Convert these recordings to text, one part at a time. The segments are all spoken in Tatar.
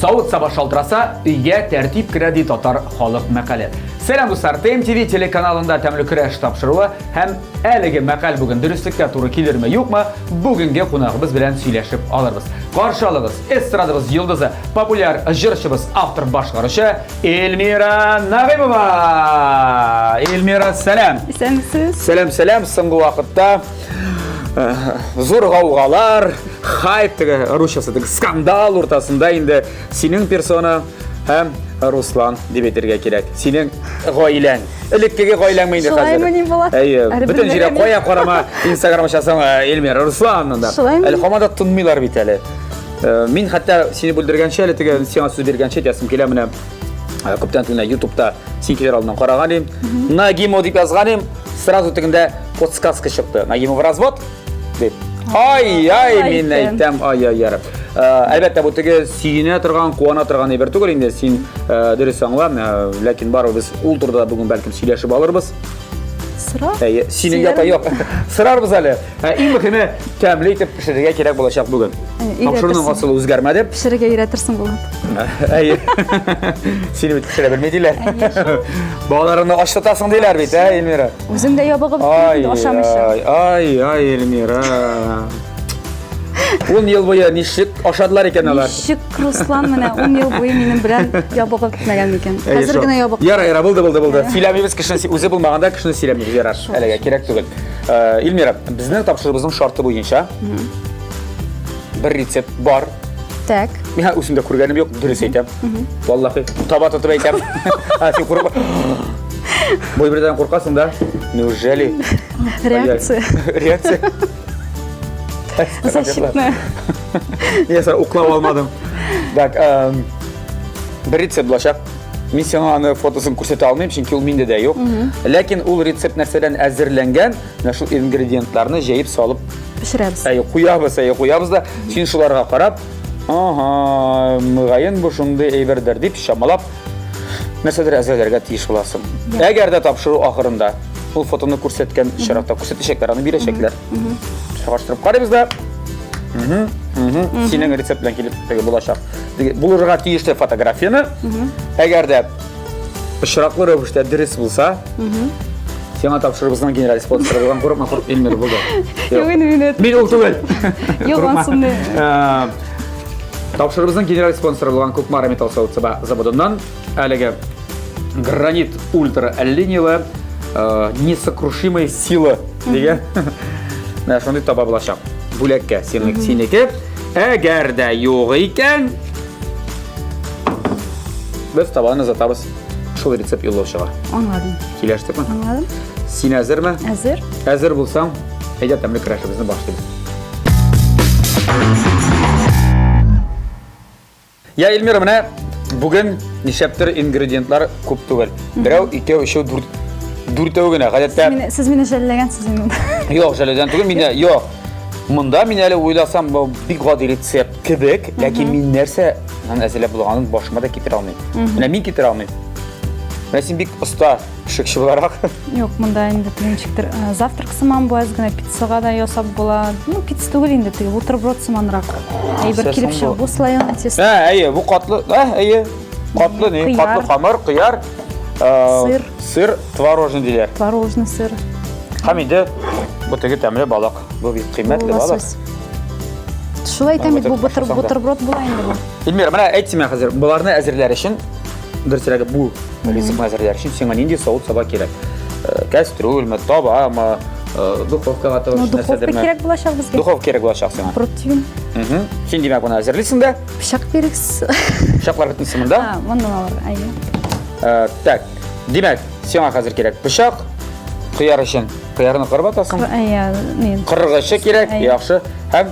Савыт-саба шалтыраса, өйгә тәртип керә ди татар халык мәкале. Сәлам дуслар, ТМТВ телеканалында тәмле көрәш тапшыруы һәм әлеге мәкаль бүген дөреслеккә туры килерме, юкмы, бүгенге кунагыбыз белән сөйләшеп алырбыз. Каршы алыгыз, эстрадабыз йолдызы, популяр җырчыбыз, автор башкаручы Эльмира Нагыймова! Эльмира, сәлам! Исәнмесез. Сәлам, сәлам, соңгы вакытта зур гаугалар, хайп теге русчасы теге скандал уртасында инде синең персона һәм Руслан дип әйтергә кирәк. Синең гаиләң. Элеккеге гаиләңме инде хәзер? Шулаймыни була? Әйе, бөтен җирдә кая карама Инстаграм ачасаң, Эльмира Руслан монда. Әле һаман да тынмыйлар бит әле. Мин хәтта сине бүлдергәнче әле теге сиңа сүз биргәнче әйтәсем килә менә күптән түгел Ютубта син килер алдыннан караган идем. Нагимо дип язган идем. Сразу тегендә подсказка чыкты. Нагимов развод дип. Ай-ай, мин әйтәм, ай-ай, яраб. Әлбәттә, бу теге сөенә торган, куана торган әйбер түгел инде, син дөрес аңла, ләкин барыбер без ул турыда бүген бәлкем сөйләшеп алырбыз. Сора? Әйе, синең якта юк. Сорарбыз әле. Иң мөһиме, тәмле итеп пешерергә кирәк булачак бүген. Тапшыруның асылы үзгәрмәде. Пешерергә өйрәтерсең, Булат. Әйе. Сине бит пешерә белми диләр. Балаларыңны ач тотасың диләр бит, ә, Эльмира? Үзең дә ябыгып беттең ашамыйча. Ай, ай, ай, Эльмира. 10 ел буе ничек ашадылар икән алар? Ничек Руслан менә 10 ел буе минем белән ябыгып бетмәгән микән? Хәзер генә ябык. Яра, яра, булды, булды, булды. Сөйләмибез кешене, үзе булмаганда кешене сөйләмибез, ярар. Әлегә кирәк түгел. Эльмира, безнең тапшыруыбызның шарты буенча бер рецепт бар. Так. Мин үзем дә күргәнем юк, дөрес әйтәм. Валлахи, таба тотып әйтәм. А, син курыкма. Бу бердән куркасың да? Неужели? Реакция. Реакция. Защитная. Я сразу уклап алмадым. Так, бер рецепт булачак. Мин сиңа аны фотосын күрсәтә алмыйм, чөнки ул миндә дә юк. Ләкин ул рецепт нәрсәдән әзерләнгән, менә шул ингредиентларны җәеп салып пешерәбез. Әйе, куябыз, әйе, куябыз да, син шуларга карап, ага, мөгаен бу шундый әйбердер дип чамалап нәрсәдер әзерләргә тиеш буласың. Әгәр дә тапшыру ахырында ул фотоны күрсәткән очракта күрсәтәчәкләр, аны бирәчәкләр. Чагыштырып карыйбыз да. Синең рецепт белән килеп теге булачак. Булырга тиешле фотографияне. Әгәр дә очраклы рәвештә дөрес булса, сиңа тапшырыбызның генераль спонсоры булган курыкма, курк, Эльмира булды. Юк, инде мин Мин ул түгел. Юк, ансын Тапшырыбызның генераль спонсоры булган Кукмара металл савыт-саба заводыннан әлеге гранит ультра линиялы несокрушимая сила дигән менә шундый таба булачак. Бүләккә синеке. Әгәр дә юк икән, без табаны озатабыз шул рецепт юллаучыга. Аңладым. Килештекме? Аңладым. Син әзерме? Әзер. Әзер булсаң, әйдә тәмле көрәшебезне башлыйбыз. Я, Эльмира, менә бүген нишләптер ингредиентлар күп түгел. Берәү, икәү, өчәү, дүрт. Дүртәү генә. Гадәттә Сез мине жәлләгәнсез инде. Юк, жәлләүдән түгел, миндә юк. Монда мин әле уйласам, бу бик гади рецепт кебек, ләкин мин нәрсә әзерләп булганын башыма да китерә алмыйм. Менә мин китерә алмыйм. Менә син бик оста пешекче буларак. Юк, монда инде ничектер завтрак сыман бу, әз генә пиццага да ясап була. Ну, пицца түгел инде, теге бутерброд сыманрак. Әйбер килеп чыга. Бу слоеный тесто. Ә, әйе, бу катлы, ә, әйе. Катлы ни? Катлы хамыр, кыяр, сыр. Сыр творожный диләр. Творожный сыр. Һәм инде бу теге тәмле балык. Бу бик кыйммәтле балык. Шулай әйтәм бит, бу бутерброд була инде бу. Эльмира, менә әйт син миңа хәзер, боларны әзерләр өчен, дөресрәге бу ризыкны әзерләр өчен сиңа нинди савыт-саба кирәк? Кәстрүлме, табамы, духовкага торыш ну, духовка кирәк булачак безгә. Духовка кирәк булачак сиңа. Противень. Син димәк моны әзерлисең дә. Пычак бирегез. Пычаклар бөтенесе монда. А, моннан алырга, әйе. Так, димәк, сиңа хәзер кирәк пычак, кыяр өчен кыярны кырып атасың. Әйе, мин. Кыргычы кирәк, яхшы. Һәм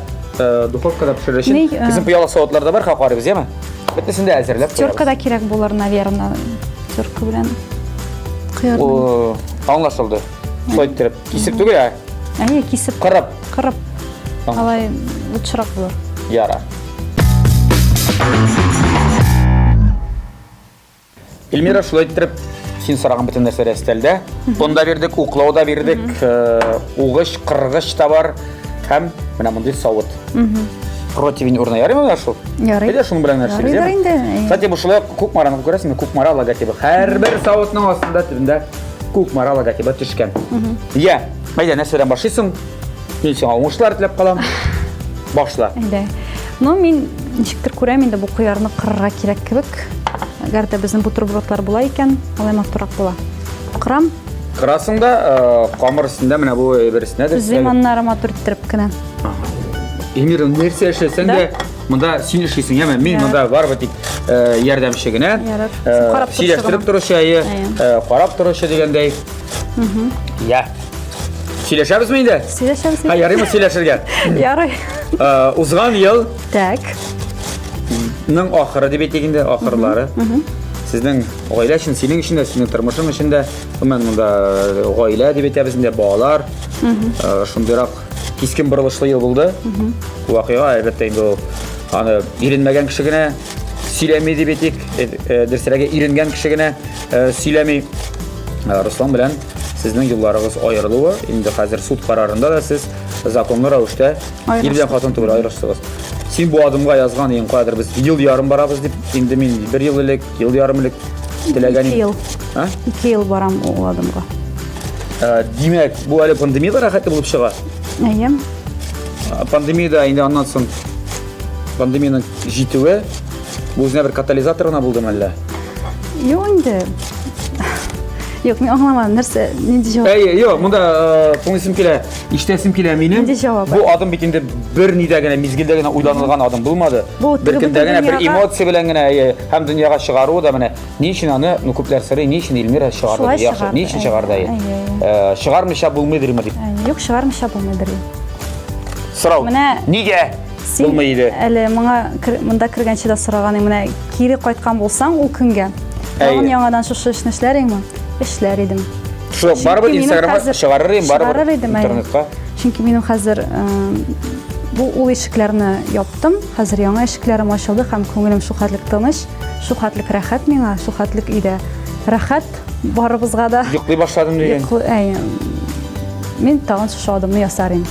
духовкада пешерер өчен безнең пыяла савытлар да бар, ха карыйбыз, яме? Бөтенесен дә әзерләп куябыз. Терка да кирәк булыр, наверное. Терка белән кыярны. Аңлашылды. Шулай иттереп, кисеп түгел, ә? Әйе, кисеп. Кырып. Кырып. Алай лучшерак булыр. Яра. Эльмира, шулай иттереп, син сораган бөтен нәрсә дә өстәлдә. Он да бирдек, уклау да бирдек, угыч, кыргыч та бар һәм менә мондый савыт. Противень урыны ярыймы менә шул? Ярый. Әйдә шуның белән нәрсә Ярыйдыр инде. Кстати, бу шулай Кукмараны күрәсеңме? Кукмара логотибы. Һәрбер савытның астында төбендә Кукмара логотибы төшкән. Я, әйдә, нәрсәдән башлыйсың? Мин сиңа уңышлар теләп калам. Башла. Әйдә. Ну, мин ничектер күрәм инде бу кыярны кырырга кирәк кебек. Әгәр дә безнең бутербродлар була икән, алай матуррак була. Кырам. Кырасың да, э, камыр өстендә менә бу берсенә дә. Төзим аннары матур иттереп кенә. Эмир, нәрсә эшләсәң дә, монда син эшлисең, яме? Мин монда барыбер тик э, ярдәмче генә. Ярар. Э, сөйләштереп торучы, әйе, карап торучы дигәндәй. Я. Сөйләшәбезме инде? Сөйләшәбез. Ха, ярыймы сөйләшергә? Ярый. Э, узган ел Так. Ның ахыры дип әйтик инде, ахырлары. Сезнең гаилә өчен, синең өчен дә, синең тормышың өчен дә, гомумән монда э, гаилә дип әйтәбез инде, балалар. Э, шундыйрак кискен борылышлы ел булды. Вакыйга, әлбәттә, инде ул аны иренмәгән кеше генә сөйләми дип әйтик, дөресрәге иренгән кеше генә сөйләми. Руслан белән сезнең юлларыгыз аерылуы, инде хәзер суд карарында да сез законлы рәвештә ир белән хатын түгел аерылыштыгыз. Син бу адымга язган идең, каядыр без ел ярым барабыз дип, инде мин бер ел элек, ел ярым элек теләгән идем. Ел. А? Ике ел барам ул адымга. Димәк, бу әле пандемия рәхәте булып чыга. Әйе. Пандемиядә инде аннан соң пандемиянең җитүе бу үзенә бер катализатор гына булдымы әллә? Юк инде. Юк, мин аңламадым, нәрсә, нинди җавап? Әйе, юк, монда э, тыңлыйсым килә, ишетәсем килә минем. Нинди җавап? Бу адым бит инде бер нидә генә, мизгелдә генә уйланылган адым булмады. Бу бер теге көндә бөтен генә бер дөньяга- эмоция белән генә әйе, һәм дөньяга чыгаруы да менә ни өчен аны, ну күпләр сорый, ни өчен Эльмира чыгарды? Шулай Яхшы, чыгарды, ни өчен әйе, чыгарды? Әйе. әйе. Э, чыгармыйча булмыйдырмы дип. Әйе, Юк, чыгармыйча булмыйдыр. Сорау. Менә Нигә? Син Булмый иде. Әле моңа монда кергәнче дә сораган идем, менә кире кайткан булсаң ул көнгә. Тагын яңадан шушы эшне эшләр идеңме? Эшләр идем. Шул барыбер Инстаграмга чыгарыр идем, барыбер интернетка. Чөнки минем хәзер бу ул ишекләрне яптым, хәзер яңа ишекләрем ачылды һәм күңелем шул хәтлек тыныч, шул хәтлек рәхәт миңа, шул хәтлек өйдә. Рәхәт барыбызга да. Йоклый башладым дигән. Мин тагын шушы адымны ясар идем.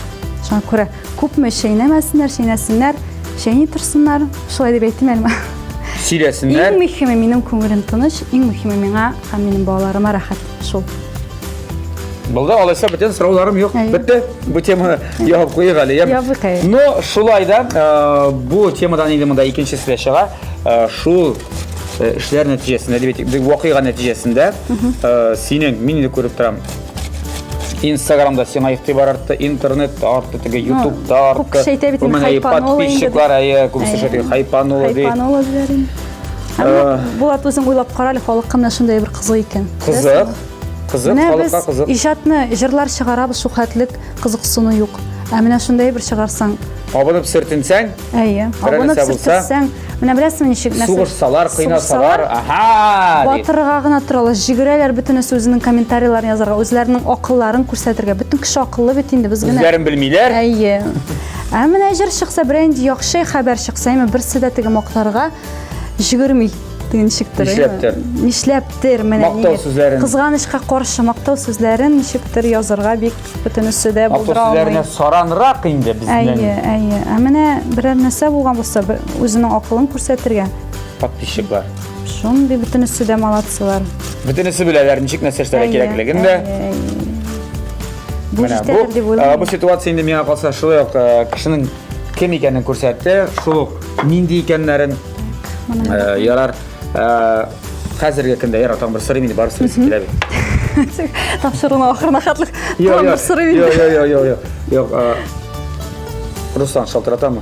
Шуңа күрә Күпме чәйнәмәсеннәр, чәйнәсеннәр, чәйни торсыннар, шулай дип әйтим әле. Сөйләсеннәр. Иң мөһиме минем күңелем тыныч, иң мөһиме миңа һәм минем балаларыма рәхәт шул. Булды, алайса бөтен сорауларым юк. Бетте. Бу теманы ябып куйык әле. Ябык әле. Но шулай да э, бу темадан инде монда икенчесе дә чыга. Э, шул э, эшләр нәтиҗәсендә дип әйтик, вакыйга нәтиҗәсендә синең мин инде күреп торам Инстаграмда сиңа игътибар артты, интернет артты, теге ютубта артты. Күп кеше әйтә бит инде, хайпанула инде. Подписчиклар, әйе, күбесе шул теге хайпанула ди. Хайпанула диләр инде. Ә Булат, үзең уйлап кара әле, халыкка менә шундый бер кызык икән. Кызык. Кызык, халыкка кызык. Иҗатны, җырлар чыгарабыз, шул хәтлек кызыксыну юк. Ә менә шундый бер чыгарсаң, Абынып сөртенсәң, Әйе. Абынып сөртенсәң, менә беләсеңме ничек нәрсә? Сугышсалар, кыйнасалар, аһа! Батырга гына торалар, җигерәләр бөтенесе үзенең комментарийларын язарга, үзләренең акылларын күрсәтергә. Бөтен кеше акыллы бит инде, без генә. Үзләрен белмиләр. Әйе. Ә менә җыр чыкса, берәр инде яхшы хәбәр чыкса, әмма берсе дә теге мактарга җигерми. Теге ничектер. Нишләптер. Нишләптер, менә мактау сүзләрен. Кызганычка каршы мактау сүзләрен ничектер язарга бик Бөтенесе дә булдыра алмый. Сүзләренә саранрак инде безнең. Әйе, әйе. Ә менә берәр нәрсә булган булса, үзенең акылын күрсәтергә. Подписчиклар. Шундый бөтенесе дә молодцылар. Бөтенесе беләләр ничек нәрсә эшләргә кирәклеген дә. Бу җитәдер дип уйлыйм. Бу ситуация инде миңа калса шулай ук кешенең кем икәнен күрсәтте, шул ук нинди икәннәрен. Ярар. Ә, хәзерге көндә ярар, тагын бер сорыйм инде, барысы сорыйсы килә бит. Тапшыруның ахырына хәтле тагын бер сорыйм инде. Юк, юк, юк, юк. Юк, Руслан шалтыратамы?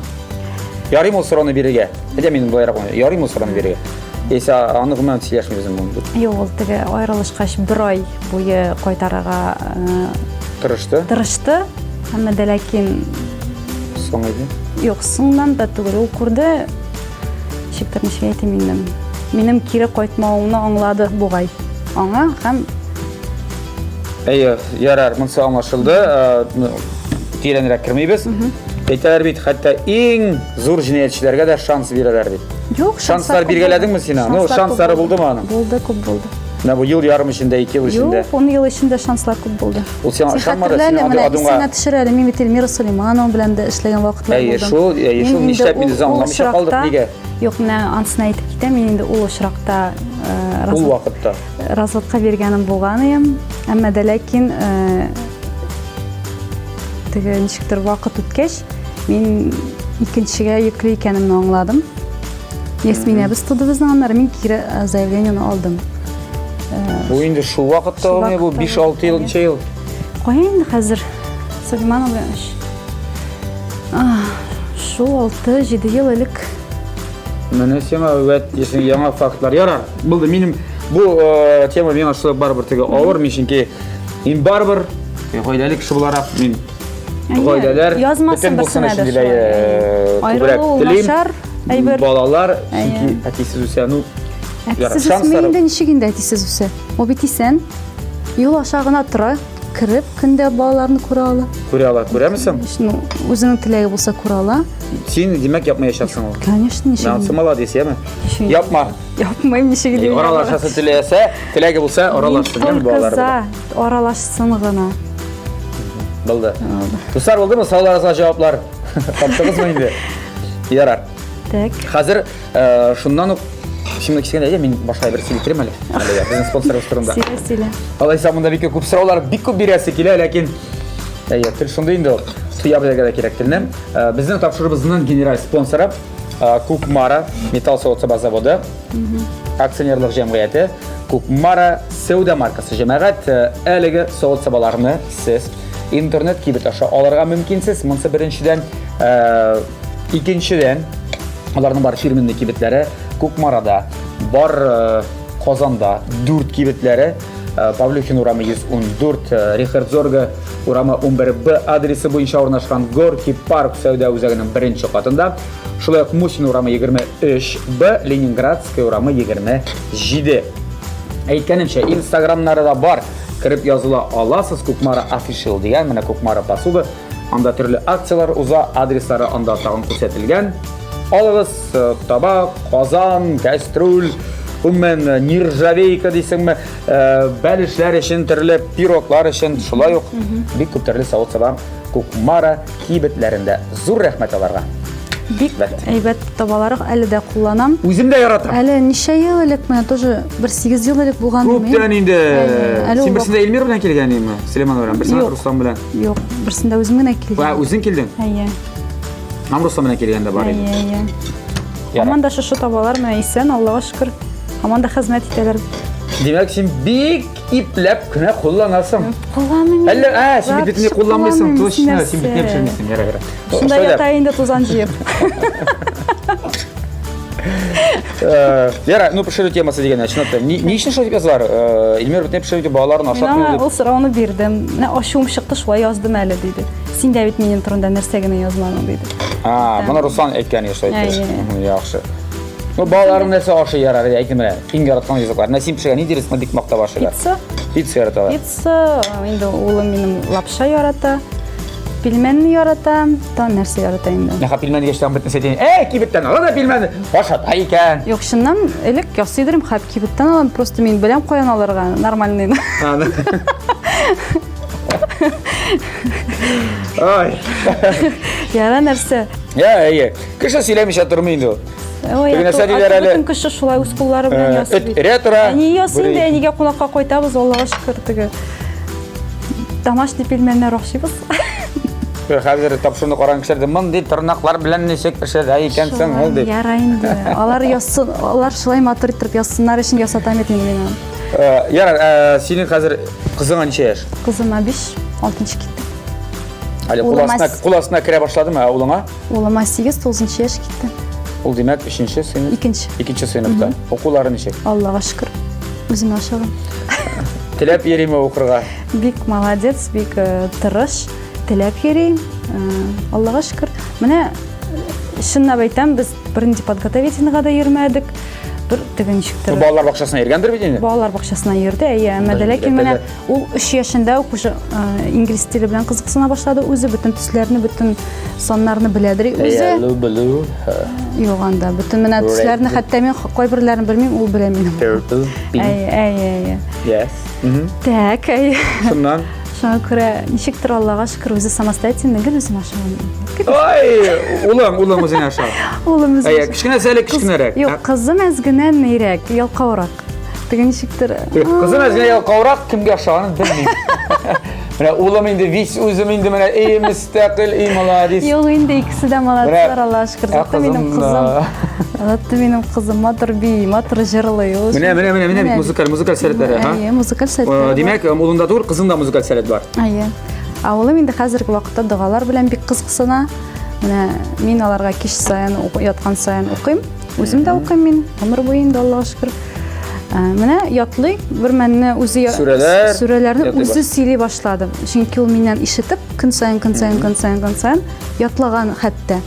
Ярыймы ул сорауны бирергә? Әйдә мин болайрак уйлыйм. Ярыймы ул сорауны бирергә? Яисә аны гомумән сөйләшмибез инде. Юк, ул теге аерылышкач бер ай буе кайтарырга тырышты. Тырышты. Әмма дә ләкин соң иде. Юк, соңнан да түгел. Ул күрде, Ничектер, ничек әйтим инде. Минем кире кайтмавымны аңлады бугай. Аңа һәм Әйе, ярар, монысы аңлашылды. Э, тирәнрәк кермибез. Әйтәләр бит, хәтта иң зур җинаятьчеләргә дә шанс бирәләр дип. Юк, шанслар биргәләдеңме син аңа? Ну, шанслары булдымы аның? Булды, күп булды. Менә бу ел ярым эчендә, ике ел эчендә. Юк, 10 ел эчендә шанслар күп булды. Ул сиңа ышанмады, син андый адымга. Исеңә төшер әле, мин бит Эльмира Сулейманова белән дә эшләгән вакытлар булды. Әйе, шул, әйе, шул, нишләп мин аңламыйча калдык, нигә? Юк, менә анысын әйтеп китәм, мин инде ул очракта э, ул вакытта разводка биргәнем булган идем. Әмма дә ләкин э, теге ничектер вакыт үткәч, мин икенчегә йөкле икәнемне аңладым. Ясминәбез туды безнең аннары мин кире э, заявлениене алдым. Бу инде шул вакытта ул бу 5-6 ел ничә ел? Кая инде хәзер? Сулейманов белән эш. Шул 6-7 ел элек. Менә сиңа вәт дисең яңа фактлар. Ярар, булды. Минем бу э, тема миңа шулай барыбер теге авыр, мин чөнки мин барыбер гаиләле кеше буларак мин гаиләләр язмасын бөтен булсын өчен э, күбрәк телим. Начар әйбер. Балалар, чөнки әтисез үсә, ну, әтисез үсми инде ничек инде әтисез үсә? Ул бит исән. Юл аша гына тора, кереп көндә балаларны күрә ала. Күрә ала, күрәме соң? Ну, үзенең теләге булса күрә ала. Син, димәк, япмаячаксың ул. Конечно, ничек. Ансы молодец, яме? Япма. Япмыйм, ничек инде. Аралашасы теләсә, теләге булса, аралашсын, яме балалар белән. Аралашсын гына. Булды. Дуслар, булдымы? Сорауларыгызга җаваплар таптыгызмы инде? Ярар. Так. Хәзер э, шуннан ук Шимлек кечкенә әйдә, мин башка бер сөйләп керим әле. Әлегә безнең спонсорыбыз турында. Сөйлә, сөйлә. Алайса монда бик күп сораулар, бик күп бирәсе килә, ләкин әйе, тел шундый инде ул. Тыя белергә дә кирәк телне. Э, безнең тапшыруыбызның генераль спонсоры э, Кукмара металл савыт-саба заводы акционерлык җәмгыяте Кукмара сәүдә маркасы җәмәгать. Әлеге савыт-сабаларны сез интернет кибет аша алырга мөмкинсез. Монысы беренчедән, э, икенчедән, аларның бар фирменный кибетләре Кукмарада, бар э, Казанда дүрт кибетләре, э, Павлюхин урамы 114, Рихард Зорга урамы 11Б адресы буенча урнашкан Горки парк сәүдә үзәгенең беренче катында, шулай ук Мусин урамы 23Б, Ленинградская урамы 27. Әйткәнемчә, инстаграмнары да бар. Кереп языла аласыз Кукмара Official дигән, менә Кукмара посуда. Анда төрле акцияләр уза, адреслары анда тагын күрсәтелгән. Алыгыз э, таба, казан, кәстрүл, гомумән э, нержавейка дисеңме, э, бәлешләр өчен, төрле пироглар өчен, шулай ук бик күп төрле савыт-саба Кукмара кибетләрендә. Зур рәхмәт аларга. Бик әйбәт табалар, әле дә кулланам. Үзем дә яратам. Әле ничә ел элек, менә тоже бер 8 ел элек булган. Күптән инде. Әле Син берсендә Эльмира белән килгән идеңме? Сөләйман белән, берсендә Руслан белән. Юк, берсендә үзем генә килгән. Ва, үзең килдең? Әйе. Һәм Руслан белән килгән дә бар иде. Әйе, әйе. Һаман да шушы табалар менә исән, Аллага шөкер. Һаман да хезмәт итәләр. Димәк, син бик ипләп кенә кулланасың. Кулланмыйм. Әллә, ә, син бит бөтенләй кулланмыйсың, точно, син бит пешермисең, яра, яра. Шунда ята инде тузан җыеп. Э, яра, ну пешерү темасы дигән, чынлап та. Ни өчен шулай дип язалар? Э, Эльмира бөтенләй пешерү дип балаларын ашатмый дип. Ул сорауны бирдем. Менә ачуым чыкты, шулай яздым әле диде. Син дә бит минем турында нәрсә генә язмадың диде. А, моны Руслан әйткән шулай итеп. Яхшы. Ну, балаларың нәрсә ашый ярар, әйтим менә. Иң яраткан ризыклар. Менә син пешергән нинди ризыкны бик мактап ашыйлар? Пицца. Пицца яраталар. Пицца, инде улым минем лапша ярата. Пельменне ярата, тагын нәрсә ярата инде. Нәха пельмен дигәч тагын бөтенесе әйтә. Әй, кибеттән ала да пельменне ашата икән. Юк, чыннан элек ясый идем, хәп кибеттән алам, просто мин беләм каян алырга нормальныйны. Ай. Яра нәрсә? Я, әйе. Кеше сөйләмичә тормый инде ул. Ой, Теге нәрсә диләр әле? Бөтен кеше шулай үз куллары белән э, ясый. Эт өрә тора. Әни ясый инде, әнигә кунакка кайтабыз, Аллага шөкер, теге. Домашний пельменнәр ашыйбыз. Хәзер тапшыруны караган кешеләр дә мондый тырнаклар белән ничек пешерә икәнсең ул дип. Яра инде. Алар язсын, алар шулай матур итеп язсыннар өчен ясатам бит инде мин аны. Э, ярар, э, синең хәзер кызыңа ничә яшь? Кызыма 5, 6 китте. Әле кул астына, кул астына керә башладымы, ә улыңа? Улыма 8, 9 яшь китте. Ул димәк, 3 сыйныф? Икенче. Икенче сыйныфта. Укулары ничек? Аллага шөкер. Үземә ошаган. Теләп йөриме укырга? Бик молодец, бик э, тырыш, теләп йөри. Э, Аллага шөкер. Менә э, чынлап әйтәм, без бернинди подготовительныйга да йөрмәдек. Бер теге ничектер. Балалар бакчасына йөргәндер бит инде. Балалар бакчасына йөрде, әйе, әмма дә ләкин менә ул 3 яшендә үк уже инглиз теле белән кызыксына башлады үзе, бөтен төсләрне, бөтен саннарны беләдер үзе. Yellow, blue. Юк анда, бөтен менә төсләрне хәтта мин кайберләрен белмим, ул белә минем. Purple, pink. Әйе, әйе, әйе. Yes. Так, әйе. Шуннан? Шуңа күрә ничектер Аллага шөкер үзе самостоятельно гел үзем ашаган. Ой, улың, улың үзең аша. Улым үзе. Әйе, кечкенәсе әле кечкенәрәк. Юк, кызым әз генә нирәк, ялкаурак. Теге ничектер. Кызым әз генә ялкаурак, кемгә ошаганын белмим. Менә улым инде вис үзем инде менә эй мөстәкыйль, эй молодец. Юк инде икесе дә молодецлар, Аллага шөкер. Заты минем кызым. Заты минем кызым матур бии, матур җырлый. Менә, менә, менә, менә бит музыкаль, музыкаль сәләтләре, ха? Әйе, музыкаль сәләтләре. Димәк, улында түгел, кызында музыкаль сәләт бар. Әйе. Ә улым инде хәзерге вакытта догалар белән бик кызыксына. Менә мин аларга кич саен, яткан саен укыйм. Үзем дә укыйм мин, гомер буе инде Аллага шөкер. Менә ятлый, бер мәнне үзе сүрәләр, сүрәләрне үзе сөйли башлады. Чөнки ул миннән ишетеп, көн саен, көн саен, көн саен, көн саен ятлаган хәтта.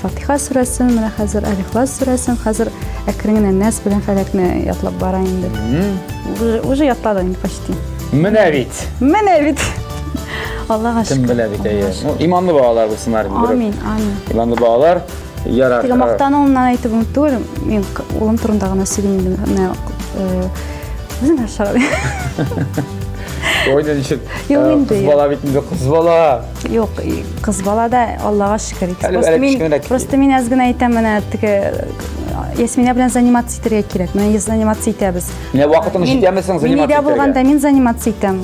Фатиха сүрәсен, менә хәзер Әл-Ихлас сүрәсен, хәзер әкрен генә Нәс белән Фәләкне ятлап бара инде. Уже, уже ятлады инде почти. Менә бит. Менә бит. Аллага шөкер. Кем белә бит, әйе. Ну, иманлы балалар булсыннар. Амин, амин. Иманлы балалар. Ярар. Теге мактануымнан әйтеп түгел, мин улым турында гына сөйлим инде. Менә үзең дә ашар. Ой, ничек? Юк инде. Кыз бала бит инде, кыз бала. Юк, кыз бала да Аллага шөкер. Просто мин, просто мин әз генә әйтәм, менә теге Ясминә белән заниматься итәргә кирәк. Менә заниматься итәбез. Менә вакытың җитәме соң заниматься итәргә? Мин өйдә булганда мин заниматься итәм.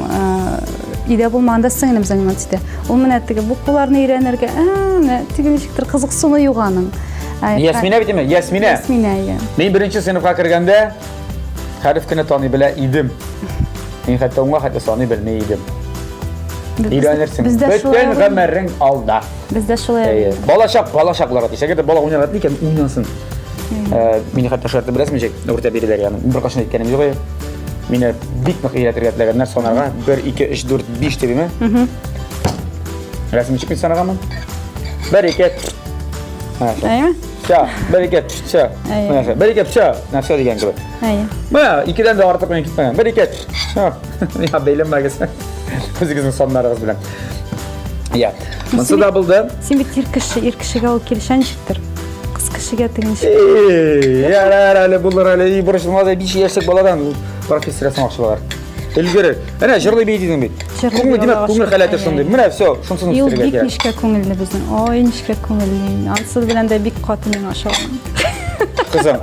Өйдә булмаганда сеңлем заниматься итә. Ул менә теге букваларны өйрәнергә, менә теге ничектер кызыксыну юк аның. Ясминә бит инде, Ясминә. Ясминә, иә. Мин беренче сыйныфка кергәндә хәреф кенә таный белә идем. Мин хәтта уңга хәтта саный белми идем. Өйрәнерсең. Бөтен гомерең алда. Бездә шулай. Әйе. Балачак, балачаклар. Әгәр дә бала уйнарга икән, уйнасын. Мине хәтта шулай беләсеңме, ничек үртәп бирәләр ягъни. Беркайчан әйткәнем юк. Мине бик нык өйрәтергә теләгәннәр санарга. 1 2 3 4 5 дип, име? Рәсем ничек мин санаргамын? 1 2 Әйеме? Всё, 1 2 всё. Менә шул. 1 2 всё. Нәрсә дигән кебек. Әйе. Менә икедән дә артык мин китмәгән. 1 2 Всё. Миңа бәйләнмәгез. Үзегезнең саннарыгыз белән. Я. Монысы да булды. Син бит ир кеше, ир кешегә ул килешә ничектер. Кыз кешегә теге ничек. Ярар әле булыр әле. И борчылма да 5 яшьлек баладан профессор ясамакчы булалар. Өлгерер. Әнә җырлый бии дидең бит. Күңел димәк, күңел халәте шундый. Менә все, шунысын үстерергә кирәк. Бик нечкә күңелле безнең. Ой, нечкә күңелле. Ансы белән дә бик каты миңа ошаган. Кызым.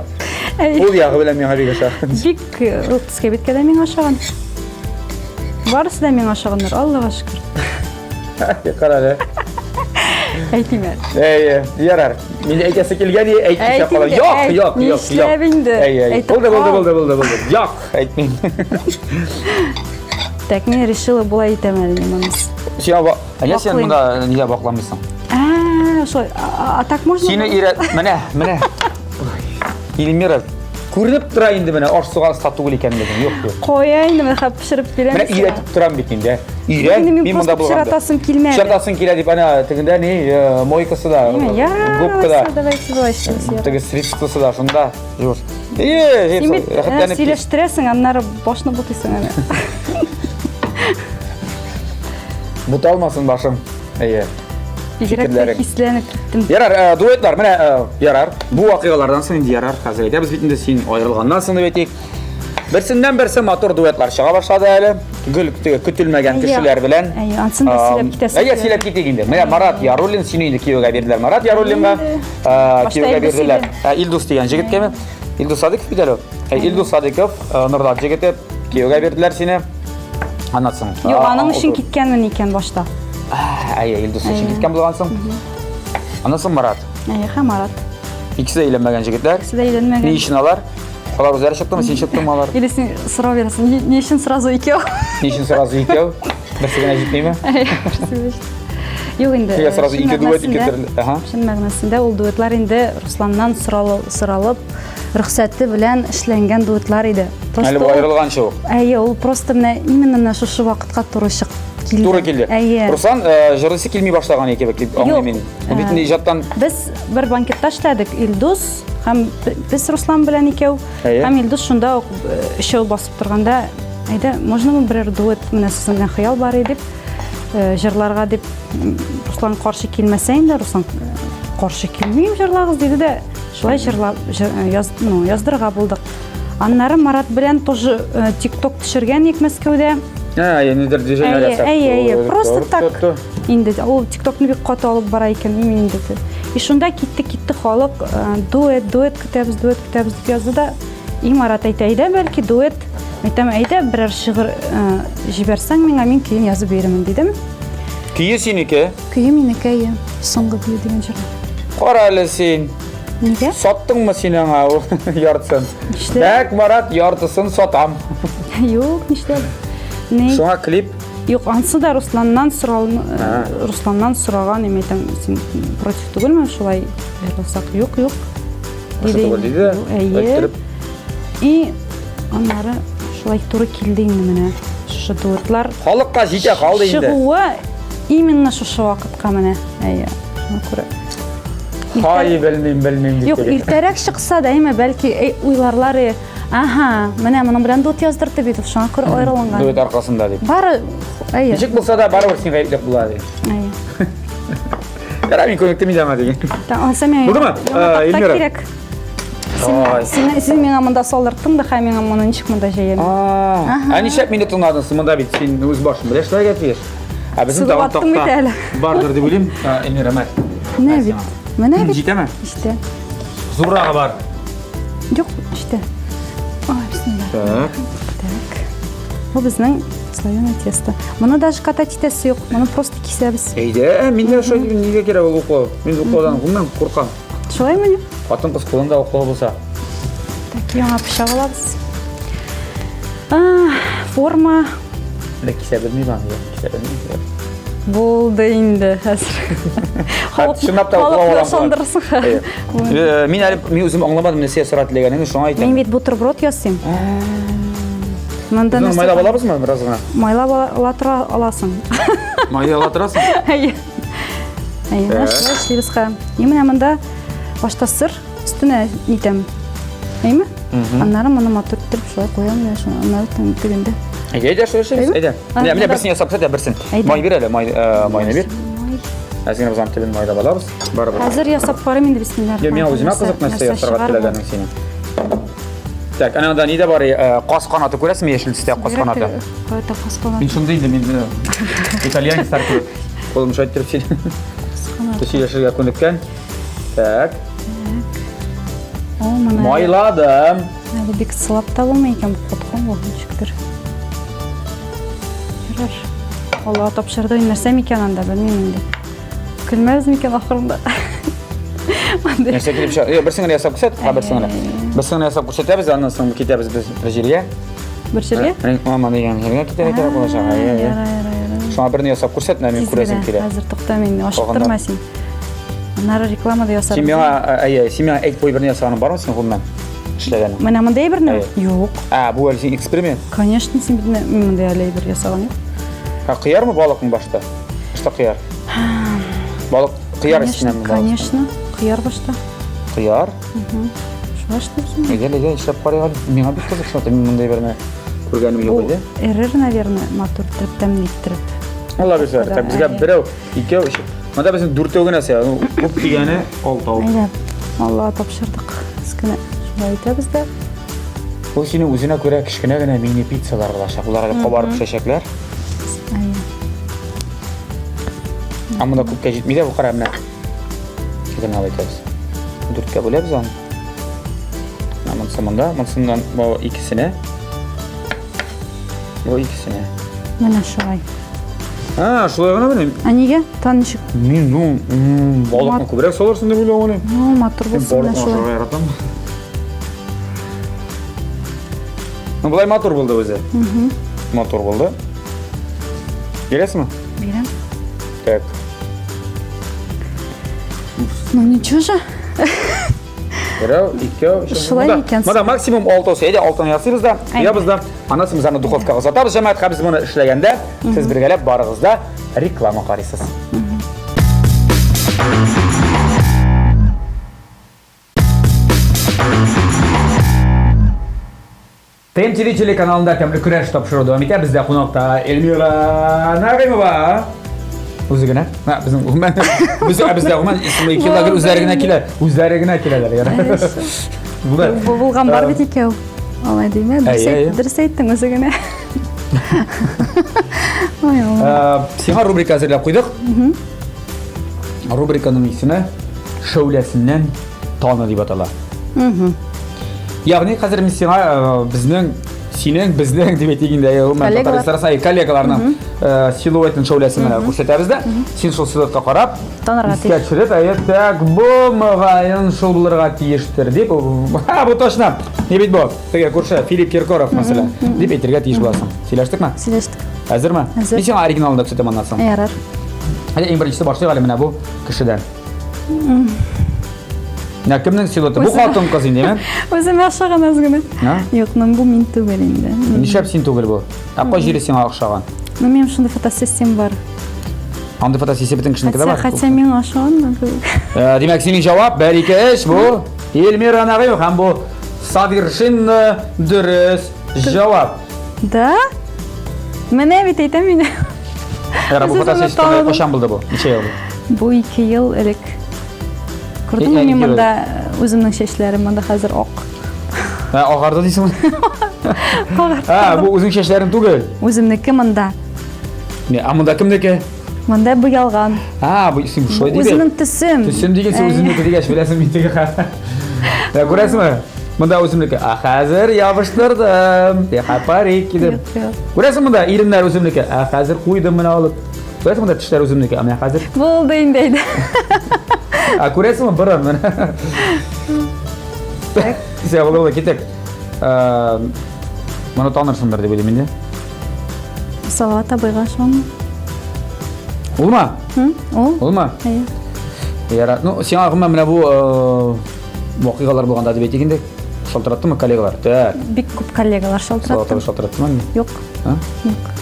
Ул ягы белән миңа бик ошаган. Бик ул төскә биткә дә миңа ошаган. Барысы да миңа ошаганнар, Аллага шөкер. Кара әле. Әйтим әле. Әйе, ярар. Мин әйтәсе килгән, әйтмичә калам. Юк, юк, юк, юк. Нишләп инде? Әйе, булды, булды, булды, булды, булды. Юк, әйтмим. Так, мин решила болай итәм әле мин моны. Син ә син монда нигә бакламыйсың? А, шулай. А так можно? Сине өйрәт, менә, менә. Эльмира, күренеп тора инде менә аш-суга оста түгел икәнлегең. Юк, юк. Кая инде менә хәп пешереп бирәм. Менә өйрәтеп торам бит инде. Өйрән, мин монда булганда. Пешератасым килмәде. Пешератасың килә дип әнә тегендә ни, мойкасы да, губка да. Давайте давай сейчас. Теге средствосы да шунда. Юр. Е, рәхәтләнеп. Сөйләштерәсең, аннары башны бутыйсың әнә. Буталмасын башым. Әйе. Бигрәк тә хисләнеп киттем. Ярар, э, дуэтлар, менә э, ярар. Бу вакыйгалардан соң инде ярар, хәзер әйтәбез бит инде син аерылганнан соң дип әйтик. Берсеннән берсе матур дуэтлар чыга башлады әле. Гөл теге көтелмәгән кешеләр белән. Әйе, ансын да сөйләп китәсе. Әйе, сөйләп китик инде. Менә Марат Яруллин сине инде кияүгә бирделәр. Марат Яруллинга кияүгә бирделәр. Илдус дигән җегеткәме? Илдус Садыков бит әле. Илдус Садыков, Нурлат җегете, кияүгә бирделәр сине. Аннан соң. Юк, аның өчен киткәнмен икән башта. Әйе, Илдус өчен киткән булгансың. Аннан соң Марат. Әйе, һәм Марат. Икесе дә өйләнмәгән җегетләр. Икесе дә өйләнмәгән. Ни өчен алар? Алар үзләре чыктымы, син чыктыңмы алар? Или син сорау бирәсең, ни өчен сразу икәү? Ни өчен сразу икәү? Берсе генә җитмиме? Әйе, берсе генә җитми. Юк инде. Нигә сразу ике дуэт, ике төрле? Ага. Чын мәгънәсендә ул дуэтлар инде Русланнан соралып, рөхсәте белән эшләнгән дуэтлар иде. Просто Әле бу аерылганчы ук. Әйе, ул просто менә именно менә шушы вакытка туры чык килде. Туры килде. Әйе. Руслан җырлыйсы килми башлаган кебек дип аңлыйм мин. Ул бит инде иҗаттан Без бер банкетта эшләдек, Илдус һәм без Руслан белән икәү. Һәм Илдус шунда ук өчәү басып торганда, әйдә, можно мы берәр дуэт, менә сезнең белән хыял бар иде дип, җырларга дип Руслан каршы килмәсә инде, Руслан каршы килмим, җырлагыз диде дә, шулай җырлап, яз, ну, яздырырга булдык. Аннары Марат белән тоже ТикТок төшергән идек Мәскәүдә. Ә, нидер движение ясап. Әйе, әйе, просто так. Инде ул ТикТокны бик каты алып бара икән, мин инде. И шунда китте, китте халык, дуэт, дуэт көтәбез, дуэт көтәбез дип язды да. И Марат әйтә, әйдә, бәлки дуэт. Әйтәм, әйдә, берәр шигырь җибәрсәң миңа, мин көен язып бирермен, дидем. Көе синеке? Көе минеке, әйе. Соңгы бию дигән җыр. Кара әле син. Нигә? Саттыңмы син аңа ул яртысын? Нишләп? Так, Марат, яртысын сатам. Юк, нишләп? Ни? Шуңа клип. Юк, ансы да Русланнан сорал, Русланнан сораган, им әйтәм, син против түгелме шулай җырласак? Юк, юк. Диде. Диде. Әйе. И аннары шулай туры килде инде менә шушы дуэтлар. Халыкка җитә калды инде. Чыгуы именно шушы вакытка менә. Әйе. Шуңа күрә. Һай, белмим, белмим дип. Юк, иртәрәк чыкса да, әйме, бәлки уйларлар, аһа, менә моның белән дуэт яздырды бит, шуңа күрә аерылынган. Дуэт аркасында дип. Бары, әйе. Ничек булса да, барыбер син гаепле була дип. Әйе. Ярар, мин күнектем инде аңа дигән. Ансы миңа. Булдымы? Эльмира. Кирәк. Син, син миңа монда салдырттың да, һәм миңа моны ничек монда җәям? Ә нишләп мине тыңладың? Син монда бит син үз башың белән эшләргә тиеш. Ә безнең тагын такта бардыр дип уйлыйм. Эльмира, мә. Менә бит. Менә бит. Җитәме? Җитә. Зуррагы бар. Юк, җитә. Ой, бисмилла. Так. Так. Бу безнең слоеное тесто. Моны даже катать итәсе юк, моны просто кисәбез. Әйдә, мин дә шулай нигә кирәк ул уклау? Мин уклаудан гомумән куркам. Шулаймыни? Хатын-кыз кулында уклау булса. Так, яңа пычак алабыз. Форма. Менә кисә белмим аны, кисә белмим. Булды инде хәзер. Халык чынлап та уклау алам. Ышандырырсың. Мин әле мин үзем аңламадым нәрсә ясарга теләгәнеңне, шуңа әйтәм. Мин бит бутерброд ясыйм. Монда нәрсә? Майлап алабызмы бераз гына? Майлап ала тора аласың. Майлап ала торасың? Әйе. Әйе, менә шулай эшлибез хә. И менә монда башта сыр өстенә нитәм. Әйме? Аннары моны матур итеп шулай куям, менә шуны аннары тегендә. Әйдә, әйдә, шулай эшлибез. Әйдә. Менә, менә берсен ясап күрсәт, берсен. Май бир әле, май, майны бир. Әз генә без аның төбен майлап алабыз. Барыбер. Хәзер ясап карыйм инде, бисмилла. Юк, миңа үземә кызык нәрсә ясарга теләгәнең синең. Так, әнә анда ни дә бар, каз канаты күрәсеңме, яшел төстә каз канаты? Кайда каз канаты? Мин шундый инде, мин итальянецлар кебек. Кулым шулай иттереп сөйләшергә күнеккән. Так. О, моны Майладым. Әле бик сылап та булмый икән, бу каткан бу, ничектер. Ярар. Алла тапшырды, нәрсә микән анда, белмим инде. Көлмәбез микән ахырында? Нәрсә килеп чыга? Юк, берсен генә ясап күрсәт, берсен генә. Берсен генә ясап күрсәтәбез, аннан соң китәбез без бер җиргә. Бер җиргә? Мама дигән җиргә китәргә кирәк булачак. Әйе, әйе. Шуңа берне ясап күрсәт, менә мин күрәсем килә. Хәзер тукта мин, ашыктырма син. Аннары реклама да ясарбыз. Син миңа, әйе, син миңа әйт куй берне ясаганың бармы син гомумән? Эшләгәнең. Менә мондай әйберне? Юк. Ә, бу әле син эксперимент? Конечно, син бит мин мондай әле әйбер ясаган юк. Ә кыярмы балыкның башта? Башта кыяр. Балык кыяр өстенә балык. Конечно, кыяр башта. Кыяр? Шулай эшлибез. Әйдә, әйдә, эшләп карыйк әле. Миңа бик кызык шул, мин мондай берне күргәнем юк иде. Эрер, наверное, матур итеп, тәмле иттереп. Алла бирсә, так безгә берәү, икәү, өч. Монда безнең дүртәү генә сыя. Күп дигәне алтау. Әйдә, Аллага тапшырдык. Без кенә шулай итәбез дә. Бу синең үзенә күрә кечкенә генә мини пиццалар булачак. Болар әле кабарып пешәчәкләр. Әйе. Ә монда күпкә җитми дә бу кара менә. Генә алай итәбез. Дүрткә бүләбез аны. Менә монысы монда, монысыннан бу икесенә. Бу икесенә. Менә шулай. А, шулай гына менә. Ә нигә? Тан ничек? Мин, ну, балыкны күбрәк салырсың дип уйлаган идем. Ну, матур булсын менә шулай. Балыкны яратам. Ну, болай матур булды үзе. Матур булды. Бирәсеңме? Бирәм. Так. Ну ничего же. Берәү, икәү, өчәү. Шулай икән. Монда максимум алтаусы. Әйдә, алтыны ясыйбыз да, куябыз да. Аннан соң без аны духовкага озатабыз, җәмәгать. Һәм без моны эшләгәндә, сез бергәләп барыгыз да реклама карыйсыз. ТМТВ телеканалында Тәмле көрәш тапшыруы дәвам итә. Бездә кунакта Эльмира Нагыймова. Үзе генә. Һа, безнең гомумән без бездә гомумән исемле икеләр үзләре генә килә, үзләре генә киләләр. Бу булган бар бит икәү. Алай димә, дөрес әйттең үзе генә. Ой, Сиңа рубрика әзерләп куйдык. Рубриканың исеме Шәүләсеннән таны дип атала. Ягъни хәзер мин сиңа э, безнең синең безнең дип әйтик инде гомумән татар эстрадасы коллегаларның э, силуэтын шәүләсен менә күрсәтәбез дә син шул силуэтка карап танырга искә төшереп әйе так бу мөгаен шул булырга тиештер дип бу точно не бит бу теге күрше Филипп Киркоров мәсәлән дип әйтергә тиеш буласың сөйләштекме сөйләштек әзерме әзер мин сиңа оригиналын да күрсәтәм аннан соң ярар әле иң беренчесе башлыйк әле менә бу кешедән Менә кемнең силуэты? Бу хатын кыз инде, әйме? Үземә охшаган аз гына. Юк, ну бу мин түгел инде. Нишләп син түгел бу? Ә кай җире сиңа охшаган? Ну, минем шундый фотосессиям бар. Андый фотосессия бөтен кешенеке дә бар. Хотя миңа охшаган да кебек. Э, димәк, синең җавап 1 2 3 бу Эльмира Нагыймова һәм бу совершенно дөрес җавап. Да? Менә бит әйтәм мин. Яра, бу фотосессия кайчан булды бу? Ничә ел? Бу 2 ел элек. Күрдеңме, мин монда үземнең чәчләрем монда хәзер ак. Ә, агарды дисеңме? Ә, бу үзең чәчләрең түгел. Үземнеке монда. Не, ә монда кемнеке? Монда бу ялган. А, бу син шулай дигән. Үземнең төсем. Төсем дигән син үземнеке дигәч, беләсең мин теге. Ә, күрәсеңме? Монда үземнеке. Ә хәзер ябыштырдым. Теха парик кидем. Күрәсең монда иреннәр үземнеке. Ә хәзер куйдым менә алып. Күрәсең монда тешләр үземнеке. Ә менә хәзер. Булды инде әйдә. Ә күрәсеңме борын менә. Все, булды, булды, киттек. Моны танырсыңдыр дип уйлыйм инде. Салават абыйга шуны. Улма? Ул. Улма? Әйе. Яра, ну, сиңа гомумән менә бу вакыйгалар булганда дип әйтик инде. Шалтыраттымы коллегалар? Так. Бик күп коллегалар шалтыратты. Салават абый шалтыраттымы? Юк. А? Юк.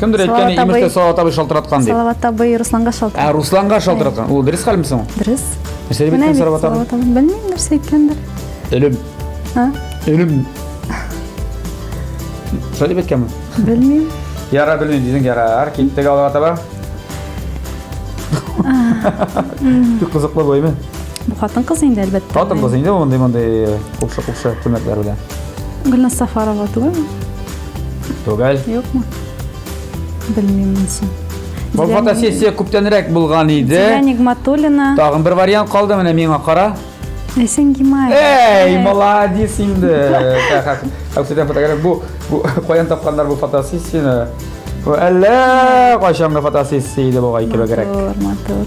Кемдер әйткән, имеш Салават абый шалтыраткан дип. Салават абый Русланга шалтыраткан. Ә, Русланга шалтыраткан. Ул дөрес хәлме соң? Дөрес. Нәрсә дип әйткән Салават абый? Салават абый белмим, нәрсә әйткәндер. Үлем. А? Үлем. Шулай дип әйткәнме? Белмим. Ярар, белмим дидең, ярар. Киттек алга таба. Бик кызыклы бу, әйме? Бу хатын-кыз инде, әлбәттә. Хатын-кыз инде мондый мондый купшы-купшы күлмәкләр белән. Гөлназ Сафарова түгелме? Түгел. Юкмы? Белмим монсын. Бу фотосессия күптәнрәк булган иде. Зилә Нигматуллина. Тагын бер вариант калды, менә миңа кара. Ләйсән Гимаева. Эй, молодец инде. Әүсәдән фотография. Бу, бу каян тапканнар бу фотосессияне? Бу әллә кайчангы фотосессия иде бугай кебегрәк. Матур, матур.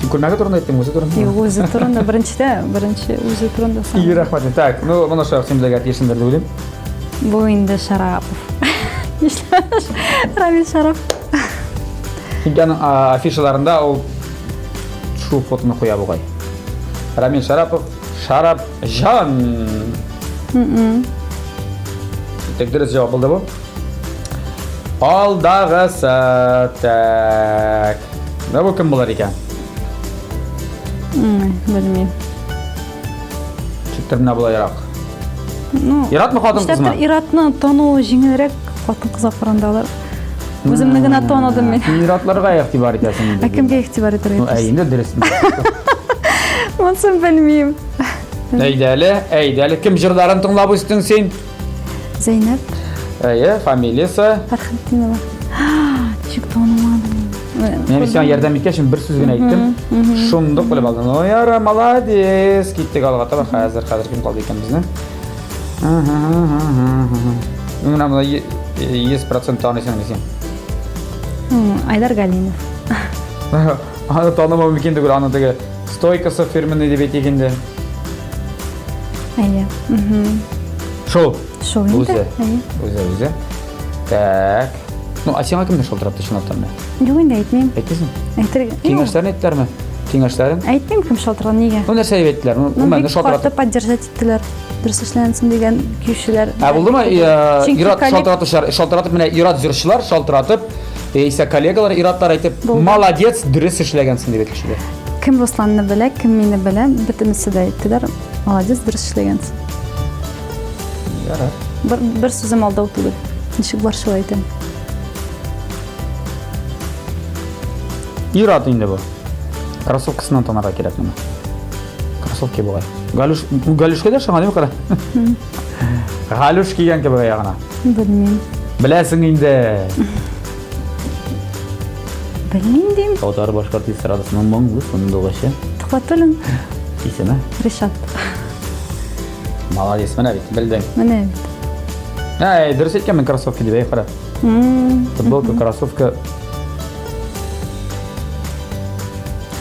Син күлмәге турында әйттең, үзе турында? Юк, үзе турында беренчедә, беренче үзе турында. И, рәхмәт. Так, ну, моны шулай син белергә тиешсеңдер дип уйлыйм. Бу инде Шарапов. Нишләп? Рамил Шарапов. Чөнки аның афишаларында ул шул фотоны куя бугай. Рамил Шарапов, Шарап Жан. Так, дөрес җавап булды бу. Алдагысы. Так. Менә бу кем булыр икән? Белмим. Ничектер менә болайрак. Ну, Ир-атмы, хатын-кызмы? Нишләптер ир-атны тану җиңелрәк хатын-кызга караганда алар. Үземне генә таныдым мин. Син ир-атларга игътибар итәсең инде. Ә кемгә игътибар итәргә? Ну, ә инде дөрес. Монысын белмим. Әйдә әле, әйдә әле. Кем җырларын тыңлап үстең син? Зәйнәп. Әйе, фамилиясе? Фәрхетдинова. Ничек танымадым. Мин сиңа ярдәм иткәч, бер сүз генә әйттем. Шундук белеп алдым. Ой, яра, молодец. Киттек алга таба. Хәзер, хәзер кем калды икән безнең? Менә монда 100% таныйсың син. Айдар Галимов. Аны танымау мөмкин түгел, аны теге стойкасы фирменный дип әйтик инде. Әйе. Шул. Шул инде. Үзе. Әйе. Үзе, үзе. Так. Ну, а сиңа кемдер шалтыратты чынлап та менә? Юк инде әйтмим. Әйтмисең? Әйтергә. Киңәшләрен әйттеләрме? Киңәшләрен? Әйтмим, кем шалтырган, нигә? Ну, нәрсә дип әйттеләр? Ну, Ну, гомумән, бик шалтыратып. каты поддержать иттеләр. Дөрес эшләнсен дигән көючеләр. Ә булдымы? Чөнки Ир-ат коллег- шалтыратучылар, шалтыратып менә ир-ат җырчылар шалтыратып, яисә коллегалар ир-атлар әйтеп, Булды. молодец, дөрес эшләгәнсең дип әйтүчеләр. Кем Русланны белә, кем мине белә, бөтенесе дә әйттеләр, молодец, дөрес эшләгәнсең. Ярар. Бер, бер сүзем алдау түгел. Ничек бар шулай әйтәм. Ир-ат инде бу. Кроссовкасыннан танырга кирәк моны. Кроссовки бугай. Галюш, галюшка дә шуңа димме кара? Галюш кигән кебек аягына. Белмим. Беләсең инде. Белмим дим. Татар башкорт эстрадасының моңлы сандугачы. Төхвәтуллин. Исеме? Ришат. Молодец, менә бит, белдең. Менә бит. Әй, дөрес әйткәнмен кроссовки дип, әй, кара. Футболка, кроссовка.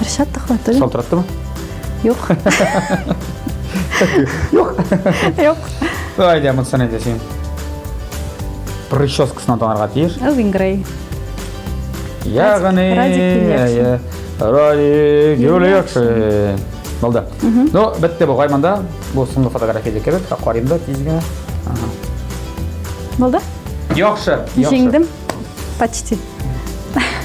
Ришат Төхвәтуллин. Шалтыраттымы? Юк. Юк. Юк. Ай, монсын әйтә син. Прическасына танырга тиеш. Элвин Грей. Ягъни, Радик Радик Юльякшин. Булды. Ну, бетте бугай монда. Бу соңгы фотография кебек. Карыйм да тиз генә. Булды? Яхшы, яхшы. Җиңдем. Почти.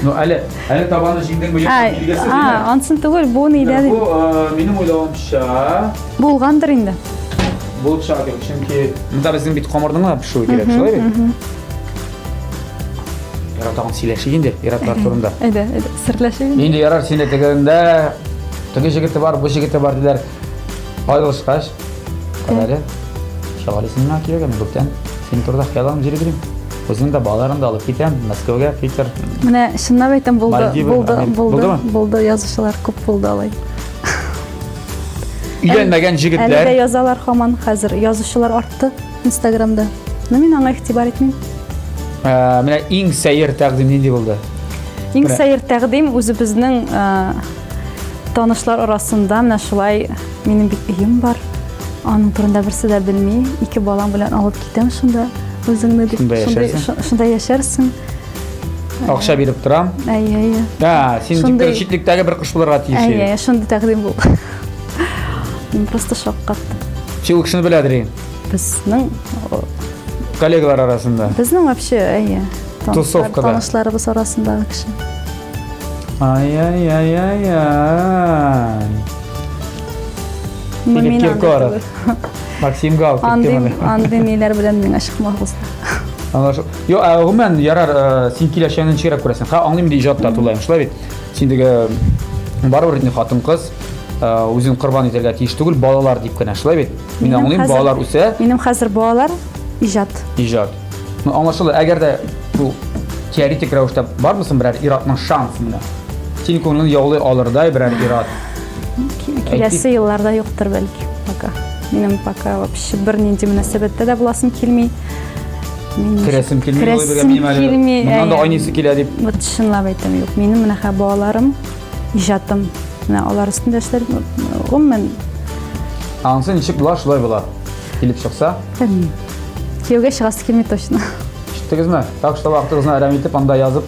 Ну, әле, әле табаны җиңдеңме, юкмы билгесез. А, ансын түгел, бу нидә дип. Бу минем уйлавымча, булгандыр инде. Булып чыга кебек, чөнки монда безнең бит камырның да пешүе кирәк, шулай бит? Ярар, тагын сөйләшик инде ир-атлар турында. Әйдә, әйдә, серләшик. Инде ярар, син дә тегендә теге җегете бар, бу җегете бар диләр. Аерылышкач, карале, Шагали син миңа кирәк, мин күптән синең турында хыялланып йөри бирим. Үзең дә балаларыңны да алып китәм Мәскәүгә, Питер. Менә чынлап әйтәм, булды, булды, булды, булды, язучылар күп булды алай. Өйләнмәгән җегетләр. Әле дә язалар һаман хәзер. Язучылар артты Инстаграмда. Но мин аңа игътибар итмим. Ә, менә иң сәер тәкъдим нинди булды? Иң сәер тәкъдим үзебезнең танышлар арасында менә шулай минем бит өем бар. Аның турында берсе дә белми. Ике балам белән алып китәм шунда үзеңне дип. Шунда яшәрсең. Шунда яшәрсең. Акча биреп торам. Әйе, әйе. Ә, син шундый... читлектәге бер кош булырга тиеш. Әйе, әйе, шундый тәкъдим булды. Мин просто шаккаттым. Син ул кешене беләдер инде. Безнең коллегалар арасында. Безнең вообще, әйе. Тусовкада. Танышларыбыз арасындагы кеше. Ай-яй-яй-яй-яй. Филипп Киркоров. Максим Галкин. Андый, андый ниләр белән миңа чыкмагыз. Аңлашыл. Йо, ә гомумән, ярар, э, син киләчәгеңне ничегрәк күрәсең? Ха, аңлыйм инде иҗатта тулаем, шулай бит? Син теге барыбер инде хатын-кыз э, үзен корбан итәргә тиеш түгел, балалар дип кенә, шулай бит? Мин аңлыйм, балалар үсә. Минем хәзер балалар иҗат. Иҗат. Ну, аңлашылды. Әгәр дә бу теоретик рәвештә бармы соң берәр ир-атның шансы менә? Син күңелен яулый алырдай берәр ир-ат. Киләсе елларда юктыр бәлки, пока. Минем пока вообще бернинди мөнәсәбәттә дә буласым килми. Керәсем килми, керәсем килми. Моннан да айныйсы килә дип. Вот чынлап әйтәм, юк. Минем менә хә балаларым, иҗатым. Менә алар өстендә эшләр, гомумән. Анысы ничек була, шулай була. Килеп чыкса? Белмим. Кияүгә чыгасы килми точно. Ишеттегезме? Так что вакытыгызны әрәм итеп анда язып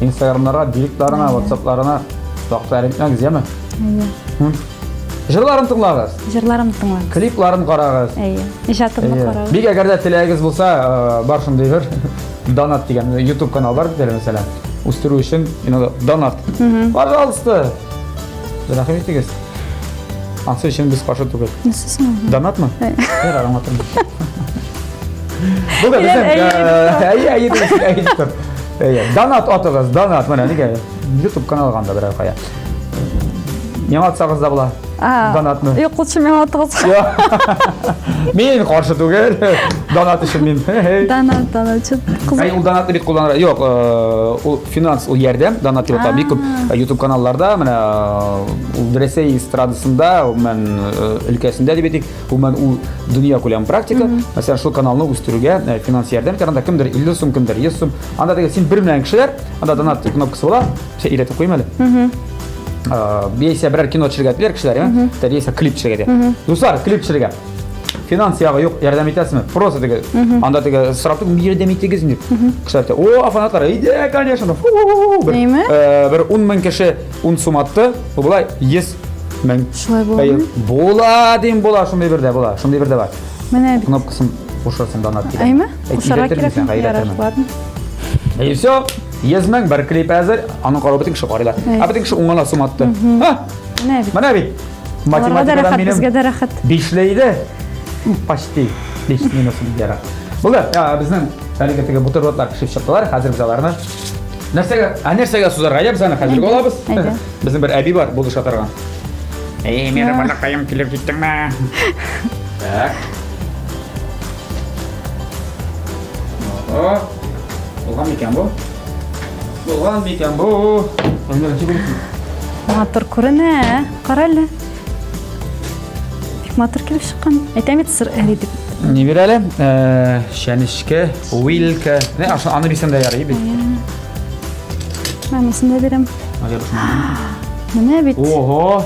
Инстаграмнарга, директларына, ватсапларына вакыт әрәм итмәгез, яме? Әйе. Җырларын тыңлагыз. Җырларымны тыңлагыз. Клипларын карагыз. Әйе. Иҗатымны карагыз. Бик әгәр дә теләгегез булса, э, бар шундый бер Донат дигән YouTube канал бар бит әле, мәсәлән. Үстерү өчен инде донат. Пожалуйста. Рәхим итегез. Ансы өчен без каршы түгел. Нәрсә соң? Донатмы? Ярар, аңлатырмын. Бүген безнең әйе, әйе, әйе, дип Әйе, донат атыгыз, донат. Менә нигә YouTube каналга анда берәр кая. Миңа атсагыз да була. Донатны. Юк, лучше миңа атыгыз. Мин каршы түгел. Донат өчен мин. Донат, донат. Кызык. Әй, ул донатны бит кулланырга. Юк, ул финанс, ул ярдәм, донат дип атала. Бик күп YouTube каналларда менә ул Рәсәй эстрадасында, гомумән өлкәсендә дип әйтик, гомумән ул дөнья күләм практика. Мәсәлән, шул каналны үстерүгә финанс ярдәм итә. Анда кемдер 50 сум, кемдер 100 сум. Анда теге син бер белән кешеләр, анда донат кнопкасы була. Син өйрәтеп куйым әле. Яисә берәр кино төшерергә теләр кешеләр, яисә клип төшерергә. Дуслар, клип төшерергә. Финанс ягы юк, ярдәм итәсезме? Просто теге, анда теге сорап тор, ярдәм итегез дип. Кешеләр әйтә, о, фанатлар, әйдә, конечно. Бер, э, бер 10 мең кеше 10 сум атты, бу болай 100 мең. Шулай була. Була, дим, була, шундый бер дә була, шундый бер дә бар. Менә бит. Кнопкасын кушасың донат дигән. Әйме? Кушарга кирәк. Ярар, ладно. И все, 100 мең бер клип әзер, аның карау бөтен кеше карыйлар. Ә бөтен кеше уңына сум атты. Һа? Менә бит. Менә бит. Математикадан минем безгә дә рәхәт. Бишле иде. Почти. 5 минус ярар. Булды. Безнең әлеге теге бутербродлар пешеп чыктылар. Хәзер без аларны нәрсәгә, ә нәрсәгә сузарга? Әйдә без аны хәзер алабыз. Безнең бер әби бар, булыша торган. Эй, минем балакаем килеп җиттеңме? Так. О, булган микән бу? Булган микән бу? Матур күренә, кара әле. Бик матур килеп чыккан. Әйтәм бит, сыр эри дип. Ни бир әле? Э, чәнечке, вилка. Не, аны бирсәң дә ярый бит. Анысын да бирәм. Менә бит. Ого!